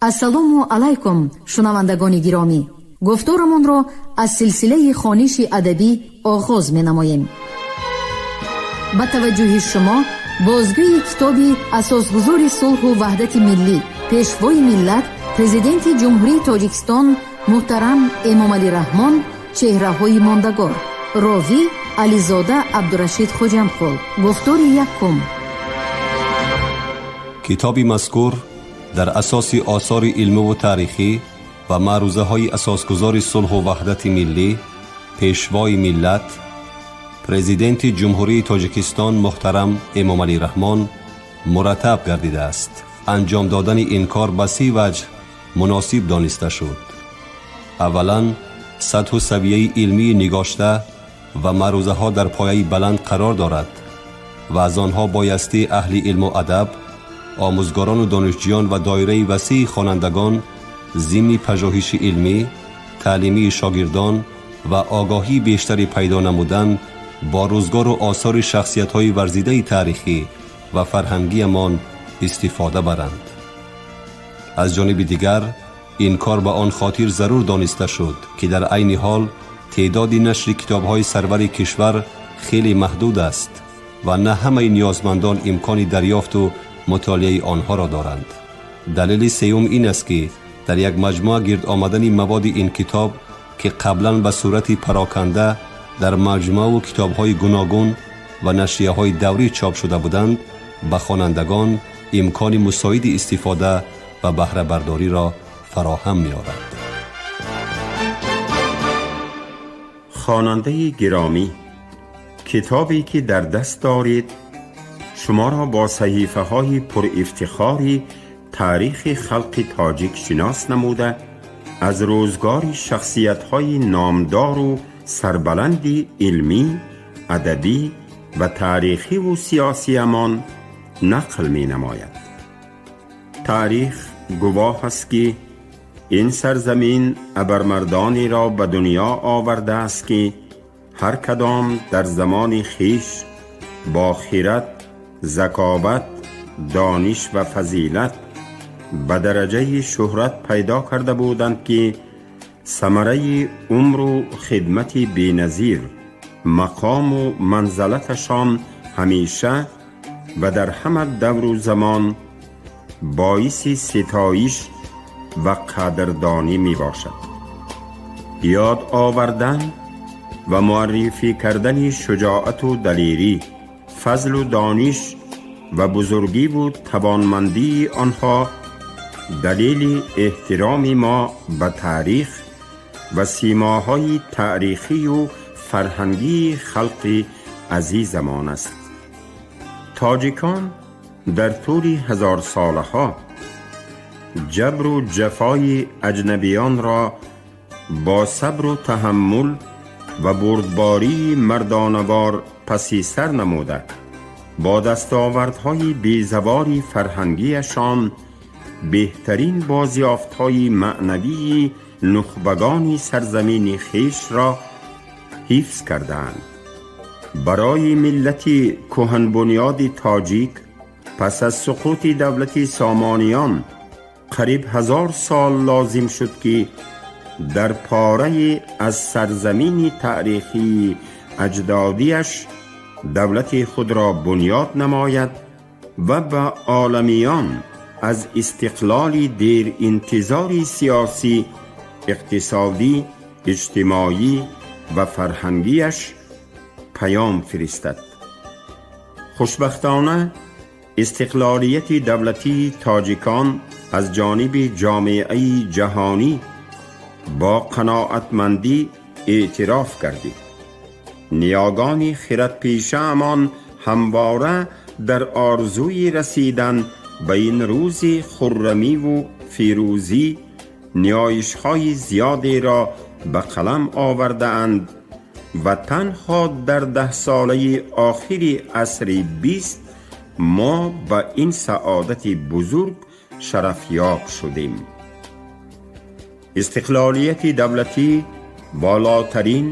Ассалому алайкум, шунавандагони гиромӣ. Гуфторамонро аз силсилаи хониши адабӣ оғоз менамоем. Ба таваҷҷӯҳи шумо бозгӯи китоби асосгузори сулҳу ваҳдати миллӣ, Пешвои миллат, Президенти Ҷумҳурии Тоҷикистон муҳтарам Эмомалӣ Раҳмон «Чеҳраҳои мондагор». Ровӣ Ализода Абдурашид Хоҷамқул. Гуфтори якум. Китоби мазкур дар асоси осори илмиву таърихӣ ва маърузаҳои асосгузори сулҳу ваҳдати миллӣ, Пешвои миллат, Президенти Ҷумҳурии Тоҷикистон муҳтарам Эмомалӣ Раҳмон мураттаб гардидааст. Анҷом додани ин кор ба се ваҷҳ муносиб дониста шуд. Аввалан, сатҳу савияи илмии нигошта ва маърузаҳо дар пояи баланд қарор дорад ва аз онҳо боясти аҳли илму адаб, омӯзгорону донишҷӯён ва доираи васеи хонандагон зимни пажӯҳиши илмӣ, таълимии шогирдон ва огоҳии бештаре пайдо намудан бо рӯзгору осори шахсиятҳои варзидаи таърихӣ ва фарҳангиямон истифода баранд. Аз ҷониби дигар, ин кор ба он хотир зарур дониста шуд, ки дар айни ҳол теъдоди нашри китобҳои сарвари кишвар хеле маҳдуд аст ва на ҳамаи ниёзмандон имкони дарёфту мутолиаи онҳоро доранд. Далели сеюм ин аст, ки дар як маҷмӯа гирд омадани маводи ин китоб, ки қаблан ба сурати пароканда дар маҷмӯаву китобҳои гуногун ва нашрияҳои даврӣ чоп шуда буданд, ба хонандагон имкони мусоиди истифода ва баҳрабардориро фароҳам меорад. Хонандаи гиромӣ, китобе ки дар даст доред, шуморо бо саҳифаҳои пурифтихори таърихи халқи тоҷик шинос намуда, аз рӯзгори шахсиятҳои номдору сарбаланди илмӣ, адабӣ ва таърихиву сиёсиямон нақл менамояд. Таърих гувоҳ аст, ки ин сарзамин абармардонеро ба дунё овардааст, ки ҳар кадом дар замони хиш бо хирад, заковат, дониш ва фазилат ба дараҷаи шӯҳрат пайдо карда буданд, ки самараи умру хидмати беназир, мақому манзалаташон ҳамеша ва дар ҳама давру замон боиси ситоиш ва қадрдонӣ мебошад. Ёд овардан ва муаррифӣ кардани шуҷоату далерӣ, фазлу дониш ва бузургиву тавонмандии онҳо далели эҳтироми мо ба таърих ва симоҳои таърихию фарҳангии халқи азизамон аст. Тоҷикон дар тӯли ҳазорсолаҳо ҷабру ҷафои аҷнабиёнро бо сабру таҳаммул ва бурдбории мардонавор паси сар намуда, бо дастовардҳои безавори фарҳангиашон беҳтарин бозёфтҳои маънавии нухбагони сарзамини хешро ҳифз кардаанд. Барои миллати кӯҳанбунёди тоҷик пас аз суқути давлати Сомониён қариб 1000 сол лозим шуд, ки дар порае аз сарзамини таърихии аҷдодиаш давлати худро бунёд намояд ва ба оламиён аз истиқлоли деринтизори сиёсӣ, иқтисодӣ, иҷтимоӣ ва фарҳангиаш паём фиристад. Хушбахтона, истиқлолияти давлатии тоҷикон аз ҷониби ҷомеаи ҷаҳонӣ бо қаноатмандӣ эътироф гардид. Ниёгони хиратпешаамон ҳамвора дар орзуи расидан ба ин рӯзи хуррамиву фирӯзӣ ниёишҳои зиёдеро ба қалам овардаанд ва танҳо дар даҳсолаи охири асри 20 мо ба ин саодати бузург шарафёб шудем. Истиқлолияти давлатӣ болотарин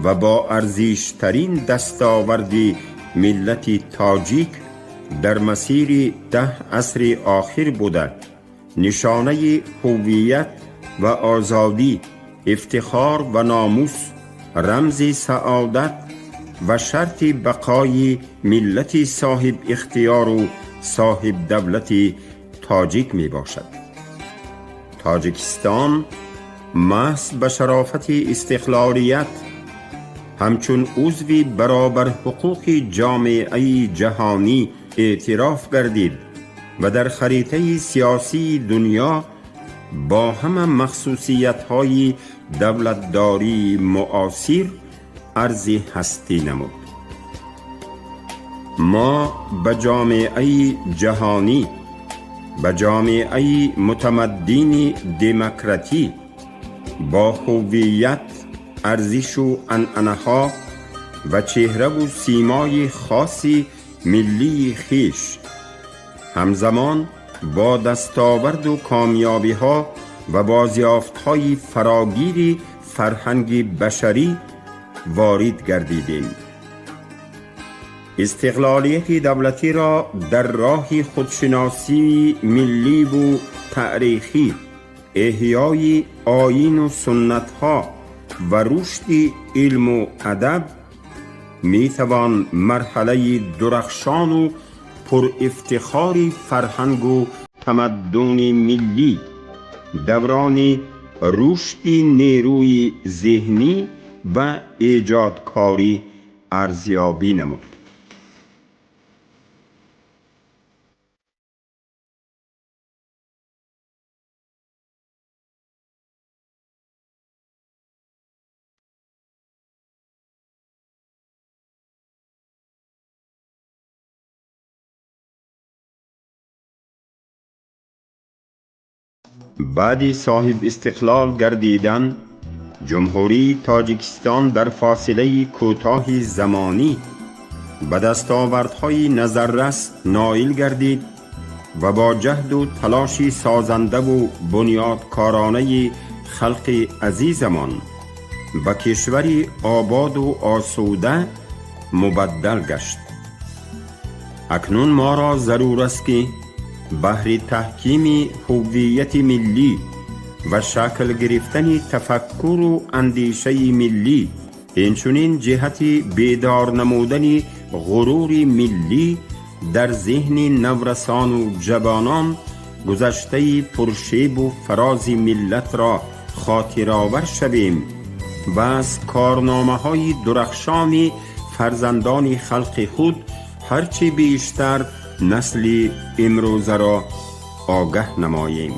ва боарзиштарин дастоварди миллати тоҷик дар масири 10 асри охир буда, Нишонаи ҳуввият ва озодӣ, ифтихор ва номус, рамзи саодат ва шарти бақои миллати соҳибихтиёру соҳибдавлати тоҷик мебошад. Тоҷикистон маҳз ба шарофати истиқлолият ҳамчун узви баробарҳуқуқи ҷомеаи ҷаҳонӣ эътироф гардид ва дар харитаи сиёсии дунё бо ҳама махсусиятҳои давлатдории муосир арзи ҳастӣ намуд. Мо ба ҷомеаи ҷаҳонӣ, ба ҷомеаи мутамаддини демократӣ бо ҳуввият, арзишу анъанаҳо ва чеҳраву симои хоси миллии хеш, ҳамзамон бо дастоварду комёбиҳо ва бозёфтҳои фарогири фарҳанги башарӣ ворид гардидем. Истиқлолияти давлатиро дар роҳи худшиносии милливу таърихӣ, эҳёи оину суннатҳо ва рушди илму адаб метавон марҳалаи дурахшону пурифтихори фарҳангу тамаддуни миллӣ, даврони рушди нерӯи зеҳнӣ ва эҷодкорӣ арзёбӣ намуд. Баъди соҳибистиқлол гардидан, Ҷумҳурии Тоҷикистон дар фосилаи кӯтоҳи замонӣ ба дастовардҳои назаррас ноил гардид ва бо ҷаҳду талоши созандаву бунёдкоронаи халқи азизамон ба кишвари ободу осуда мубаддал гашт. Акнун моро зарур аст, ки баҳри таҳкими ҳуввияти миллӣ ва шакл гирифтани тафаккуру андешаи миллӣ, инчунин ҷиҳати бедор намудани ғурури миллӣ дар зеҳни наврасону ҷавонон, гузаштаи пуршебу фарози миллатро хотировар шавем ва аз корномаҳои дурахшони фарзандони халқи худ ҳарчи бештар насли имрӯзаро огаҳ намоем.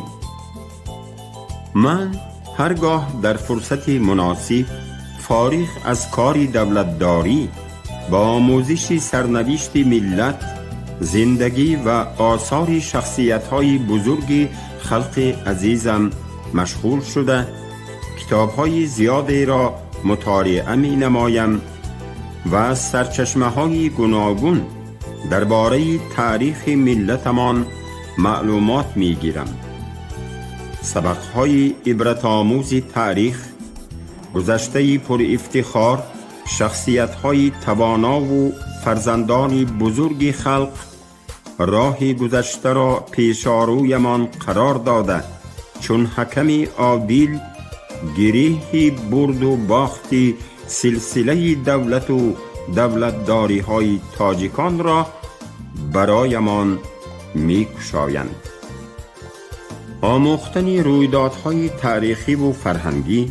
Ман ҳар гоҳ дар фурсати муносиб, фориғ аз кори давлатдорӣ, ба омӯзиши сарнавишти миллат, зиндагӣ ва осори шахсиятҳои бузурги халқи азизам машғул шуда, китобҳои зиёдеро мутолиа менамоям ва аз сарчашмаҳои гуногун дар бораи таърихи миллатамон маълумот мегирам. Сабақҳои ибратомӯзи таърих, гузаштаи пурифтихор, шахсиятҳои тавонову фарзандони бузурги халқ роҳи гузаштаро пешорӯямон қарор дода, чун ҳаками одил гиреҳи бурду бохти силсилаи давлату давлатдориҳои тоҷиконро бароямон мекушоянд. Омӯхтани рӯйдодҳои таърихиву фарҳангӣ,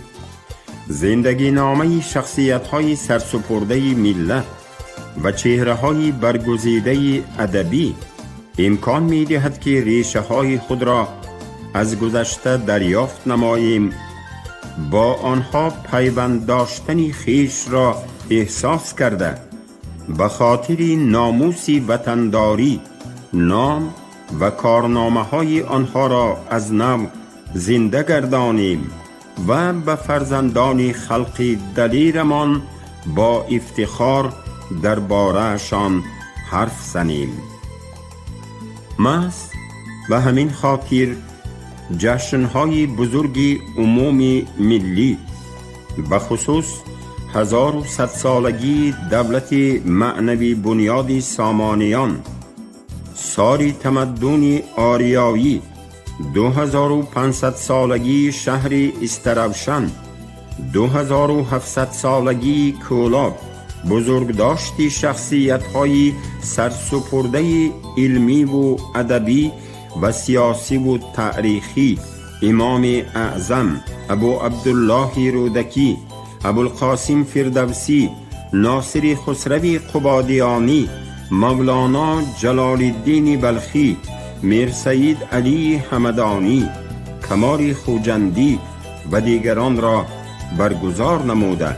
зиндагиномаи шахсиятҳои сарсупурдаи миллат ва чеҳраҳои баргузидаи адабӣ имкон медиҳад, ки решаҳои худро аз гузашта дарёфт намоем, бо онҳо пайванд доштани хешро эҳсос карда, ба хотири номуси ватандорӣ ном ва корномаҳои онҳоро аз нав зинда гардонем ва ба фарзандони халқи далерамон бо ифтихор дар бораашон ҳарф занем. Маҳз ба ҳамин хотир ҷашнҳои бузурги умуми миллӣ, бахусус 1100-солагии давлати маънавибунёди Сомониён, соли тамаддуни ориёӣ 2500 солагии шаҳри Истаравшан, 2700 солагии Кӯлоб, бузургдошти шахсиятҳои сарсупурдаи илмиву адабӣ ва сиёсиву таърихӣ Имоми Аъзам Абу Абдуллоҳи Рӯдакӣ, Абулқосим Фирдавсӣ, Носири Хусрави Қубодиёнӣ, Мавлоно Ҷалолиддини Балхӣ, Мирсаид Алии Ҳамадонӣ, Камоли Хуҷандӣ ва дигаронро баргузор намуда,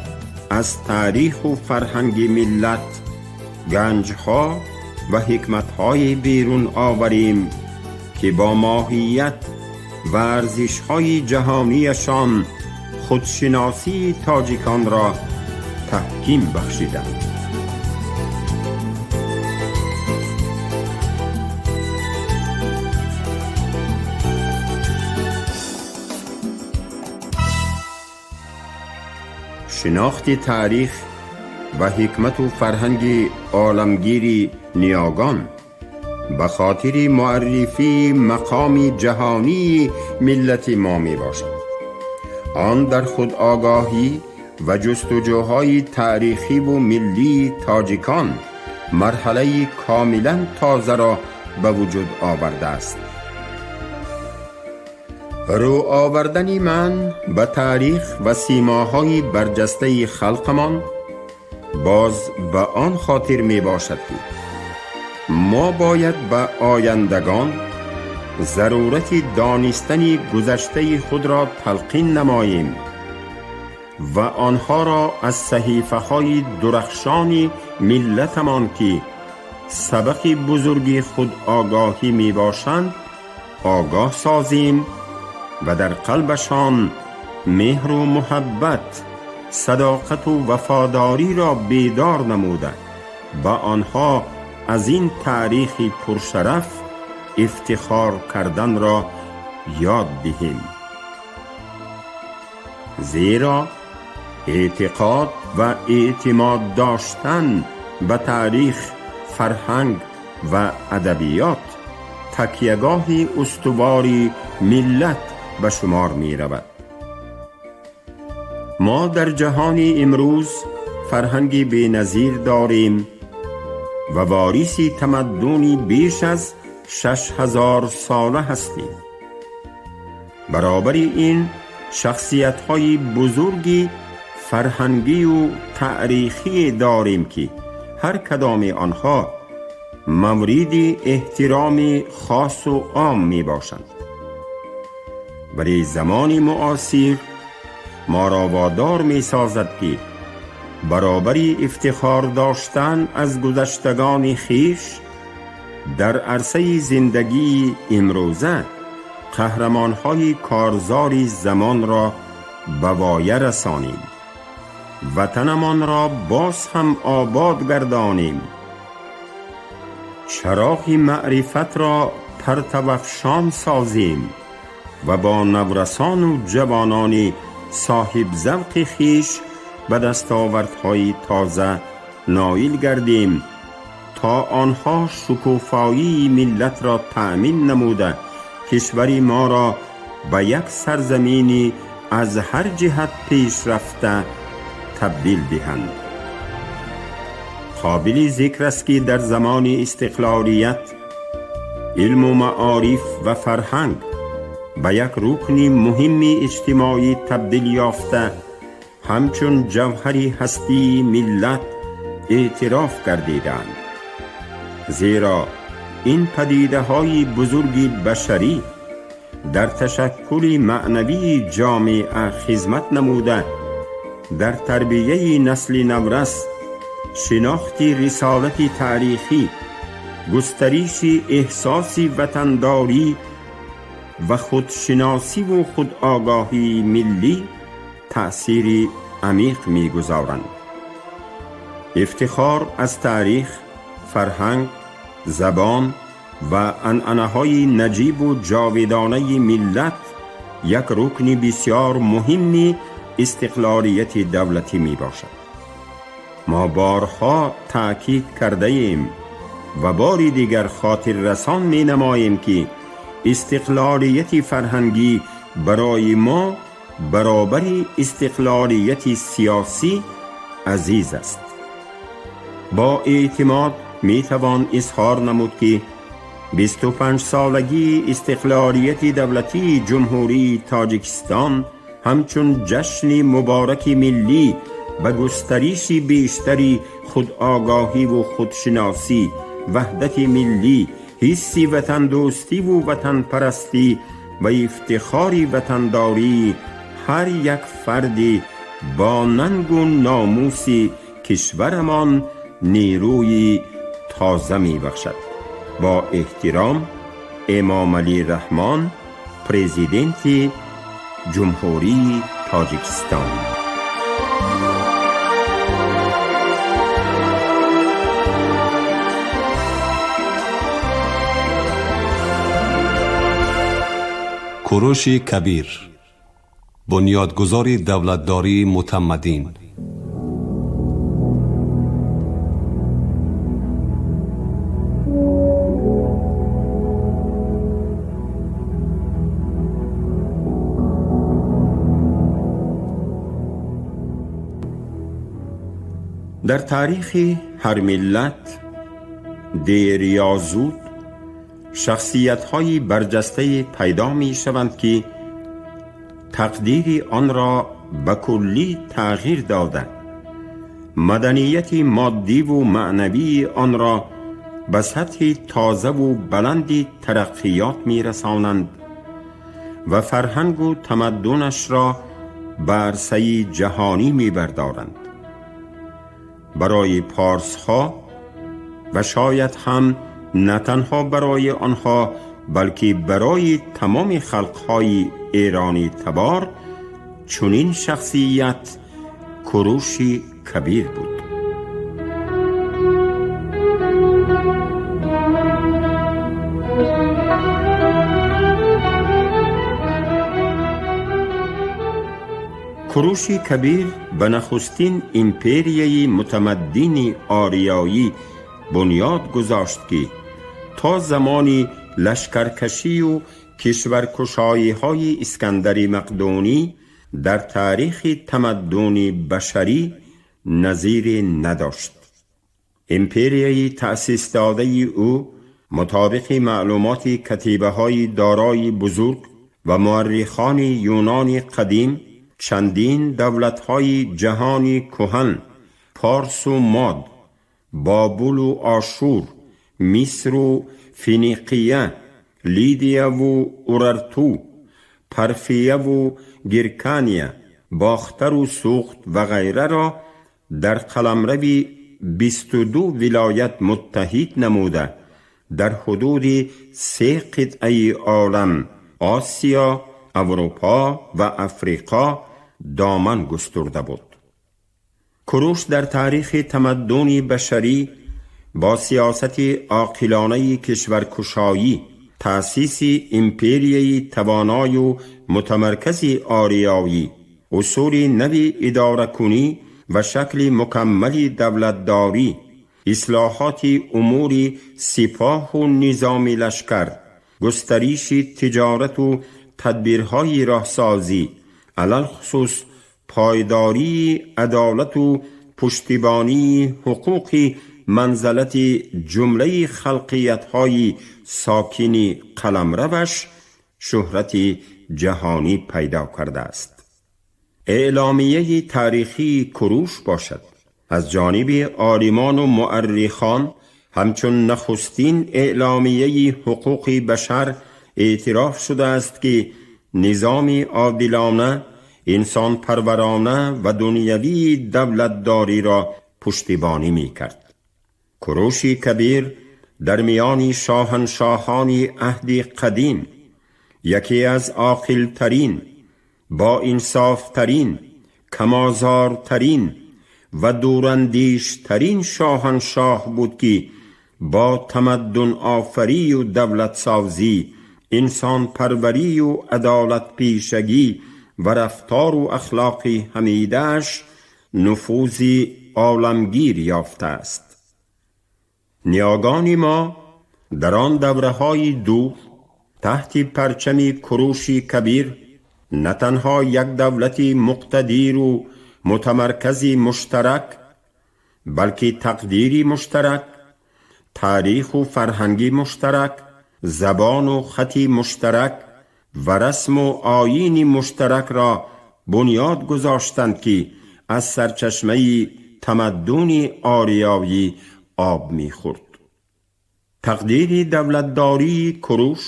аз таъриху фарҳанги миллат ганҷҳо ва ҳикматҳое берун оварем, ки бо моҳият ва арзишҳои ҷаҳонияшон худшиносии тоҷиконро таҳким бахшиданд. Шинохти таърих ва ҳикмату фарҳанги оламгири ниёгон ба хотири муаррифии мақоми ҷаҳонии миллати мо мебошад. Он дар худогоҳӣ ва ҷустуҷӯҳои таърихиву миллии тоҷикон марҳалаи комилан тозаро ба вуҷуд овардааст. Рӯ овардани ман ба таърих ва симоҳои барҷастаи халқамон боз ба он хотир мебошад, ки мо бояд ба ояндагон зарурати донистани гузаштаи худро талқин намоем ва онҳоро аз саҳифаҳои дурахшони миллатамон, ки сабақи бузурги худогоҳӣ мебошанд, огоҳ созем ва дар қалбашон меҳру муҳаббат, садоқату вафодориро бедор намуда, ба онҳо аз ин таърихи пуршараф ифтихор карданро ёд диҳем. Зеро эътиқод ва эътимод доштан ба таърих, фарҳанг ва адабиёт такягоҳи устувори миллат ба шумор меравад. Мо дар ҷаҳони имрӯз фарҳанги беназир дорем ва вориси тамаддуни беш аз 6000 сола ҳастем. Баробари ин шахсиятҳои бузурги фарҳангию таърихие дорем, ки ҳар кадоми онҳо мавриди эҳтироми хосу ом мебошанд. Вале замони муосир моро водор месозад, ки баробари ифтихор доштан аз гузаштагони хеш дар арсаи зиндагии имрӯза қаҳрамонҳои корзори замонро ба воя расонем, ватанамонро боз ҳам обод гардонем, чароғи маърифатро партавафшон созем ва бо наврасону ҷавонони соҳибзавқи хеш ба дастовардҳои тоза ноил гардем, то онҳо шукуфоии миллатро таъмин намуда, кишвари моро ба як сарзамини аз ҳар ҷиҳат пешрафта табдил диҳанд. Қобили зикр аст, ки дар замони истиқлолият илму маориф ва фарҳанг ба як рукни муҳимми иҷтимоӣ табдил ёфта, ҳамчун ҷавҳари ҳастии миллат эътироф гардиданд. Зеро ин падидаҳои бузурги башарӣ дар ташаккули маънавии ҷомеа хизмат намуда, дар тарбияи насли наврас шинохти рисолати таърихӣ, густариши эҳсоси ватандорӣ ва худшиносиву худогоҳии миллӣ таъсири амиқ мегузоранд. Ифтихор аз таърих, фарҳанг, забон ва анъанаҳои наҷибу ҷовидонаи миллат як рукни бисёр муҳимми истиқлолияти давлатӣ мебошад. Мо борҳо таъкид кардаем ва бори дигар хотиррасон менамоем, ки Истиқлолияти фарҳангӣ барои мо баробари истиқлолияти сиёсӣ азиз аст. Бо эътимод метавон изҳор намуд, ки 25-солагии истиқлолияти давлатии Ҷумҳурии Тоҷикистон ҳамчун ҷашни мубораки миллӣ ба густариши бештари худогоҳиву худшиносӣ, ваҳдати миллӣ, ҳисси ватандӯстиву ватанпарастӣ ва ифтихори ватандории ҳар як фарди бо нангу номуси кишварамон нерӯи тоза мебахшад. Бо эҳтиром, Эмомалӣ Раҳмон, Президенти Ҷумҳурии Тоҷикистон. Куруши Кабир, бунёдгузори давлатдории мутамаддин. Дар таърихи ҳар миллат дер ё зуд шахсиятҳои барҷастае пайдо мешаванд, ки тақдири онро ба куллӣ тағйир дода, маданияти моддиву маънавии онро ба сатҳи тозаву баланди тараққиёт мерасонанд ва фарҳангу тамаддунашро ба арсаи ҷаҳонӣ мебардоранд. Барои порсҳо ва шояд ҳам на танҳо барои онҳо, балки барои тамоми халқҳои эронӣ табор чунин шахсият Куруши Кабир буд. Куруши Кабир ба нахустин империяи мутамаддини ориёӣ бунёд гузошт, ки то замони лашкаркашию кишваркушоиҳои Искандари Мақдунӣ дар таърихи тамаддуни башарӣ назире надошт. Империяи таъсисдодаи ӯ мутобиқи маълумоти катибаҳои дорои бузург ва муаррихони юнони қадим чандин давлатҳои ҷаҳони кӯҳан, Порсу Мод, Бобулу Ошур, Мисру Финиқия, Лидияву Урарту, Парфияву Гиркания, Бохтару Суғд ва ғайраро дар қаламрави 22 вилоят муттаҳид намуда, дар ҳудуди се қитъаи олам, Осиё, Аврупо ва Африқо доман густурда буд. Куруш дар таърихи тамаддуни башарӣ бо сиёсати оқилонаи кишваркушоӣ, таъсиси империяи тавоною мутамаркази ориёӣ, усули нави идоракунӣ ва шакли мукаммали давлатдорӣ, ислоҳоти умури сипоҳу низоми лашкар, густариши тиҷорату тадбирҳои роҳсозӣ, алалхусус пойдории адолату пуштибонии ҳуқуқи манзалати ҷумлаи халқиятҳои сокини қаламраваш шӯҳрати ҷаҳонӣ пайдо кардааст. Эъломияи таърихии Куруш бошад, аз ҷониби олимону муаррихон ҳамчун нахустин эъломияи ҳуқуқи башар эътироф шудааст, ки низоми одилона, инсонпарварона ва дунявии давлатдориро пуштибонӣ мекард. Куруши Кабир дар миёни шоҳаншоҳони аҳди қадим яке аз оқилтарин, боинсофтарин, камозортарин ва дурандештарин шоҳаншоҳ буд, ки бо тамаддунофарию давлатсозӣ, инсонпарварию адолатпешагӣ ва рафтору ахлоқи ҳамидааш нуфузи оламгир ёфтааст. Ниёгони мо дар он давраҳои дур Таҳти парчами Куруши Кабир на танҳо як давлати муқтадиру мутамаркази муштарак, балки тақдири муштарак, таъриху фарҳанги муштарак, забону хати муштарак ва расму оини муштаракро бунёд гузоштанд, ки аз сарчашмаи тамаддуни ориёӣ об мехӯрд. Тақдири давлатдории Куруш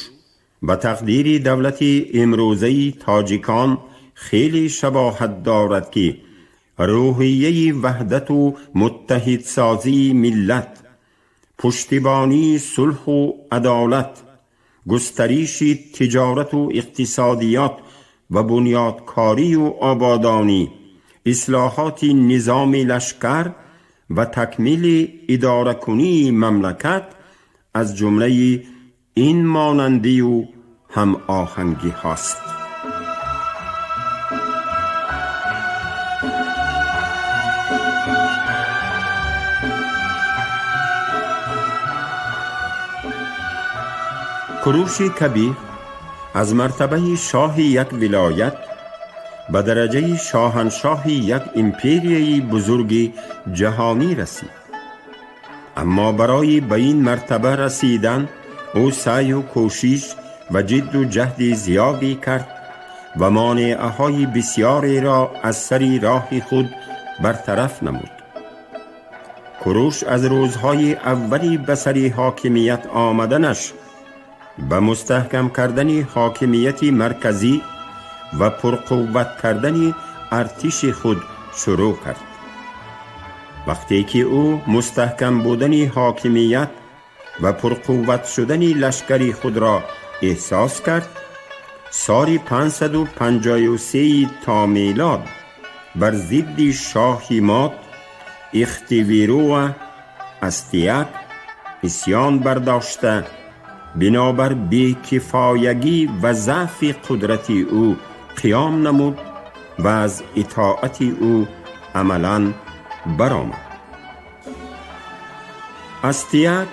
ба тақдири давлати имрӯзаи тоҷикон хеле шабоҳат дорад, ки рӯҳияи ваҳдату муттаҳидсозии миллат, пуштибонии сулҳу адолат, густариши тиҷорату иқтисодиёт ва бунёдкорию ободонӣ, ислоҳоти низоми лашкар ва такмили идоракунии мамлакат аз ҷумлаи ин монандию ҳамоҳангиҳост. Куруши Кабир аз мартабаи шоҳи як вилоят ба дараҷаи шоҳаншоҳи як империяи бузурги ҷаҳонӣ расид. Аммо барои ба ин мартаба расидан ӯ саъю кӯшиш ва ҷидду ҷаҳди зиёде кард ва монеаҳои бисёреро аз сари роҳи худ бартараф намуд. Куруш аз рӯзҳои аввали ба сари ҳокимият омаданаш ба мустаҳкам кардани ҳокимияти марказӣ ва пурқувват кардани артиши худ шурӯъ кард. Вақте ки ӯ мустаҳкам будани ҳокимият ва пурқувват шудани лашкари худро эҳсос кард, соли 553 то мелод бар зидди шоҳи Мод Ихтивируа Астияк исьён бардошта, бинобар бекифоягӣ ва заъфи қудрати ӯ қиём намуд ва аз итоати ӯ амалан баромад. Астияк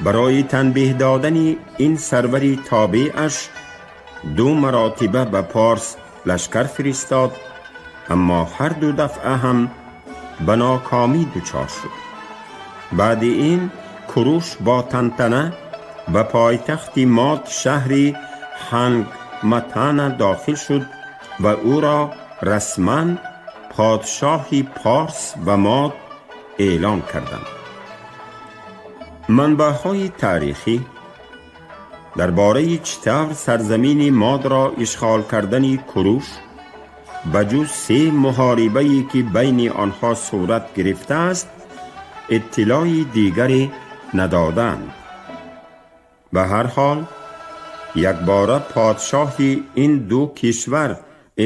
барои танбеҳ додани ин сарвари тобеаш ду маротиба ба Порс лашкар фиристод, аммо ҳар ду дафъа ҳам ба нокомӣ дучор шуд. Баъди ин Куруш бо тантана ба пойтахти Мод, шаҳри Ҳангматана, дохил шуд ва ӯро расман подшоҳи Порс ва Мод эълон карданд. Манбаъҳои таърихӣ дар бораи чӣ тавр сарзамини Модро ишғол кардани Куруш, ба ҷуз се муҳорибае, ки байни онҳо сурат гирифтааст, иттилои дигаре надоданд. Ба ҳар ҳол, якбора подшоҳи ин ду кишвар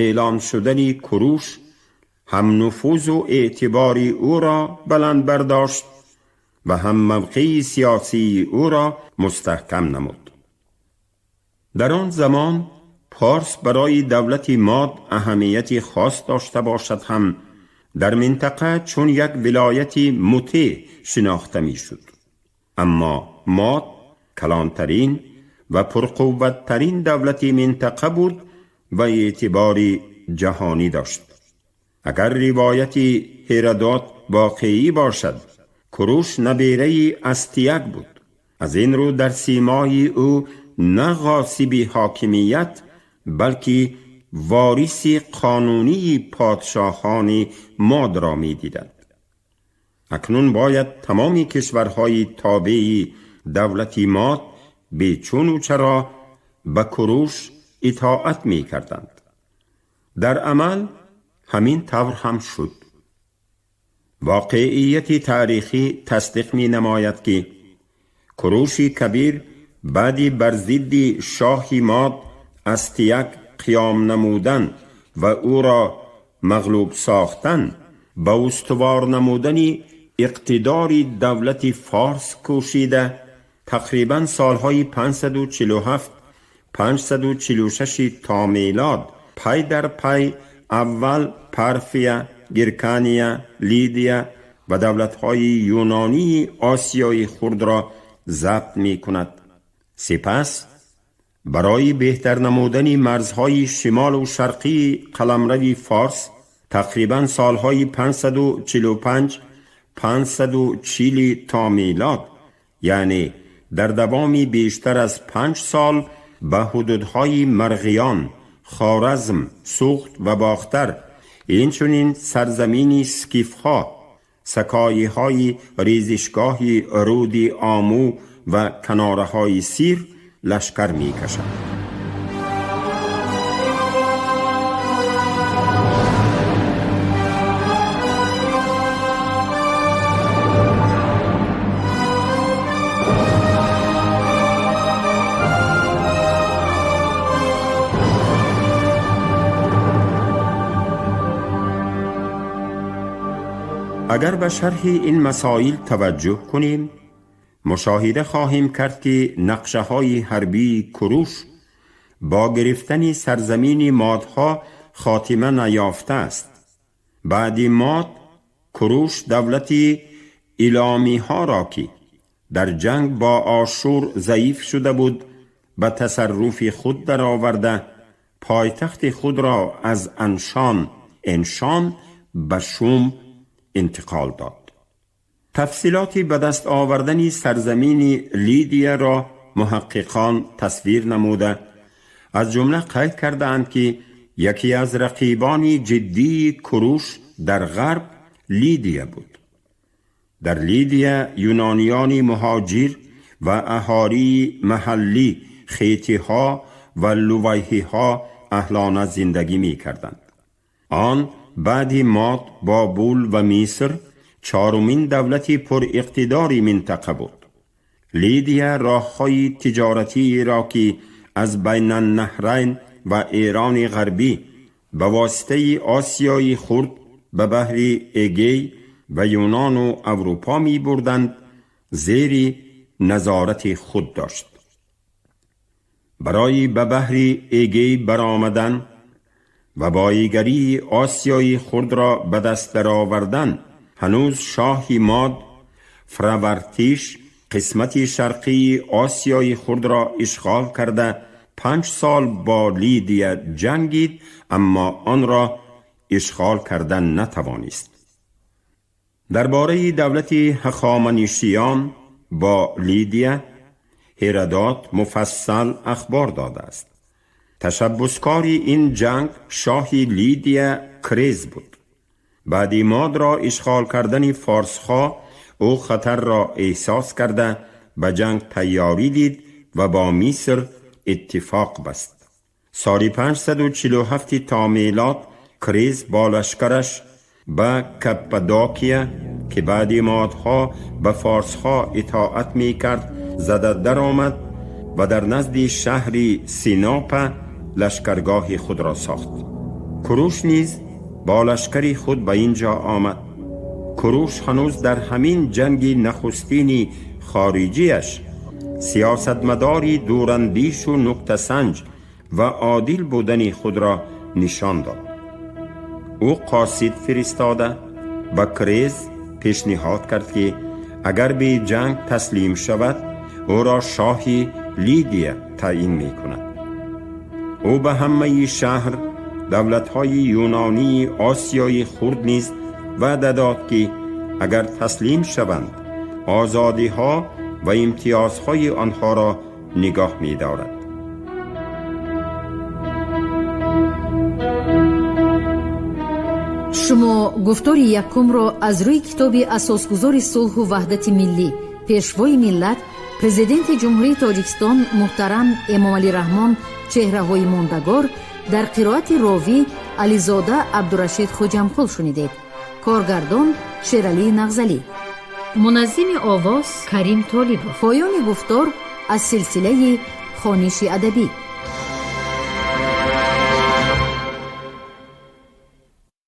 эълон шудани Куруш ҳам нуфузу эътибори ӯро баланд бардошт ва ҳам мавқеи сиёсии ӯро мустаҳкам намуд. Дар он замон Порс барои давлати Мод аҳамияти хос дошта бошад ҳам, дар минтақа чун як вилояти мутеъ шинохта мешуд. Аммо Мод калонтарин ва пурқувваттарин давлати минтақа буд ва эътибори ҷаҳонӣ дошт. Агар ривояти Ҳеродот воқеӣ бошад, Куруш набераи Астияк буд. Аз ин рӯ дар симои ӯ на ғосиби ҳокимият, балки вориси қонунии подшоҳони Модро медиданд. Акнун бояд тамоми кишварҳои тобеи давлати Мод бечуну чаро ба Куруш итоат мекарданд. Дар амал ҳамин тавр ҳам шуд. Воқеияти таърихӣ тасдиқ менамояд, ки Куруши Кабир баъди бар зидди шоҳи Мод Астияк қиём намудан ва ӯро мағлуб сохтан, ба устувор намудани иқтидори давлати Форс кӯшида, тақрибан солҳои 547 546 то мелод пай дар пай аввал Парфия, Гиркания, Лидия ва давлатҳои юнонии Осиёи Хурдро забт мекунад. Сипас Барои беҳтар намудани марзҳои шимолу шарқии қаламрави Форс тақрибан солҳои 545 540 то милод, яъне дар давоми бештар аз 5 сол ба ҳудудҳои Марғиён, Хоразм, Суғд ва Бохтар, инчунин сарзамини скифҳо, сакоиҳои резишгоҳи руди Омӯ ва канораҳои Сир лашкар мекашад. Агар ба шарҳи ин масоил таваҷҷӯҳ кунем, мушоҳида хоҳем кард, ки нақшаҳои ҳарбии Куруш бо гирифтани сарзамини модҳо хотима наёфтааст. Баъди Мод Куруш давлати иломиҳоро, ки дар ҷанг бо Ошур заиф шуда буд, ба тасарруфи худ дароварда, пойтахти худро аз Аншон, Эншон, ба Шум интиқол дод. Тафсилоти ба даст овардани сарзамини Лидияро муҳаққиқон тасвир намуда, аз ҷумла қайд кардаанд, ки яке аз рақибони ҷиддии Куруш дар ғарб Лидия буд. Дар Лидия юнониёни муҳоҷир ва аҳолии маҳаллӣ, хетиҳо ва лувайҳиҳо, аҳлона зиндагӣ мекарданд. Он баъди Мод, Бобул ва Миср чорумин давлати пуриқтидори минтақа буд. Лидия роҳҳои тиҷоратиеро, ки аз Байнаннаҳрайн ва Эрони Ғарбӣ ба воситаи Осиёи Хурд ба баҳри Эгей ва Юнону Аврупо мебурданд, зери назорати худ дошт. Барои ба баҳри Эгей баромадан ва боигарии Осиёи Хурдро ба даст даровардан, ҳанӯз шоҳи Мод Фравартиш қисмати шарқии Осиёи Хурдро ишғол карда, 5 сол бо Лидия ҷангид, аммо онро ишғол кардан натавонист. Дар бораи давлати Ҳахоманишиён бо Лидия Ҳеродот муфассал ахбор додааст. Ташаббускори ин ҷанг шоҳи Лидия Крез буд. Баъди Модро ишғол кардани форсҳо, ӯ хатарро эҳсос карда, ба ҷанг тайёрӣ дид ва бо Миср иттифоқ баст. Соли 547 то мелод Крез бо лашкараш ба Каппадокия, ки баъди модҳо ба форсҳо итоат мекард, зада даромад ва дар назди шаҳри Синопа лашкаргоҳи худро сохт. Куруш низ бо лашкари худ ба ин ҷо омад. Куруш ҳанӯз дар ҳамин ҷанги нахустини хориҷиаш сиёсатмадори дурандишу нуктасанҷ ва одил будани худро нишон дод. Ӯ қосид фиристода, ба Крез пешниҳод кард, ки агар бе ҷанг таслим шавад, ӯро шоҳи Лидия таъин мекунад. Ӯ ба ҳамаи шаҳр давлатҳои юнонии Осиёи Хурд низ ваъда дод, ки агар таслим шаванд, озодиҳо ва имтиёзҳои онҳоро нигоҳ медорад. Шумо гуфтори якумро аз рӯи китоби асосгузори сулҳу ваҳдати миллӣ, Пешвои миллат, Президенти Ҷумҳурии Тоҷикистон муҳтарам Эмомалӣ Раҳмон «Чеҳраҳои мондагор» дар қироати ровӣ Ализода Абдурашид Хоҷамқул шунидед. Коргардон Шералӣ Нағзалӣ, муназзими овоз Карим Толибов. Поёни гуфтор аз силсилаи хониши адабӣ.